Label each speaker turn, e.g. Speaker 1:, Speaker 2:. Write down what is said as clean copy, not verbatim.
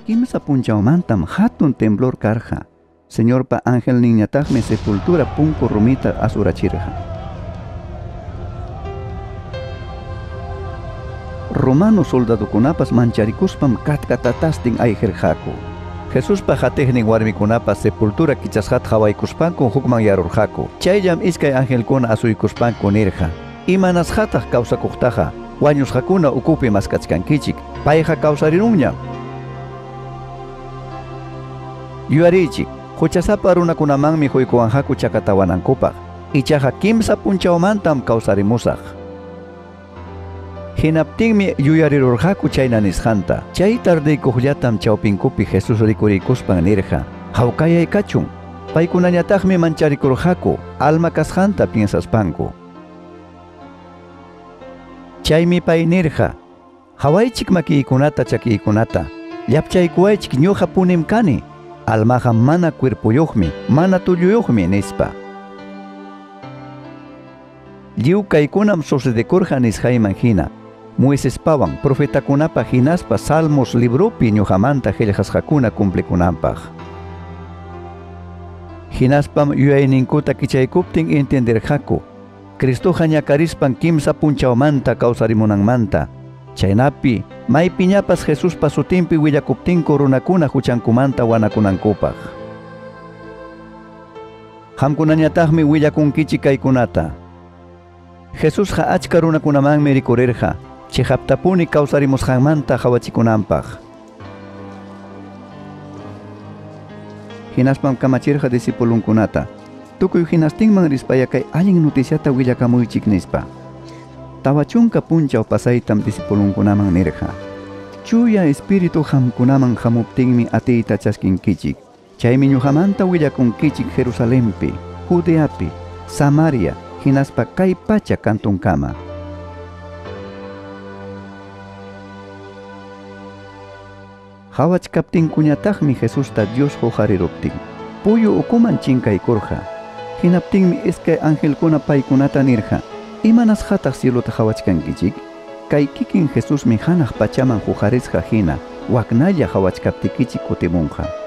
Speaker 1: Kimsa punchawmantam hatun temblor karqa. Señorpa angelninñataqmi sepultura punku rumita asurachirqa. Romano soldadokunapas mancharikuspam katkatatastin ayqirqaku. Jesuspa qatiqnin warmikunapas sepultura kichasqata qawaykuspanku hukmanyarurqaku. Chayllam iskay angelkuna asuykuspanku nirqa: Imanasqataq kawsakuqtaqa wañusqakuna ukupi maskachkankichik, payqa kawsarirunñam. Yuyariychik, huchasapa runakunamanmi huykuwanqaku chakatawanankupaq, ichaqa kimsa punchawmantam kawsarimusaq. Hinaptinmi yuyarirurqaku chayna nisqanta. Chay tardeykuqllatam chawpinkupi Jesús rikuriykuspan nirqa: Hawkayay kachun. Paykunañataqmi mancharikurqaku alma kasqanta piensaspanku. Chaymi pay nirqa: Hawaychik makiykunata chakiykunata, llapchaykuwaychik ñuqa punim kani. Almaqa mana cuerpuyuqmi, mana tulluyuqmi, nispa. Lliw kaykunam sucedekurqa nisqayman hina. Moisespawan profetakunapa hinaspa Salmos libropi ñuqamanta qillqasqakuna cumplikunanpaq. Hinaspam yuyayninkuta kichaykuptin entenderqaku Cristoqa ñakarispan kimsa punchawmanta kawsarimunanmanta. Chaynapi maypiñapas Jesuspa sutinpi willakuptinku runakuna huchankumanta wanakunankupaq. Qamkunañataqmi willakunkichik kaykunata. Jesusqa achka runakunamanmi rikurirqa chiqaptapuni kawsarimusqanmanta qawachikunanpaq. Hinaspam kamachirqa discipulunkunata: Tukuy hinastinman rispaya kay allin noticiata willakamuychik, nispa. 40 punchaw pasaytam discipulunkunaman nirqa: Chuya Espíritu qamkunaman hamuptinmi atiyta chaskinkichik. Chaymi ñuqamanta willakunkichik Jerusalenpi, Judeapi, Samaria, hinaspa kay pacha kantunkama. Hawachkaptinkuñataqmi Jesusta Dios huqariruptin puyu ukuman chinkaykurqa. Hinaptinmi iskay angelkuna paykunata nirqa: Imanasqataq cielota hawachkankichik? Kay kikin Jesusmi hanaq pachaman huqarisqa hina waknalla hawachkaptikichik kutimunqa.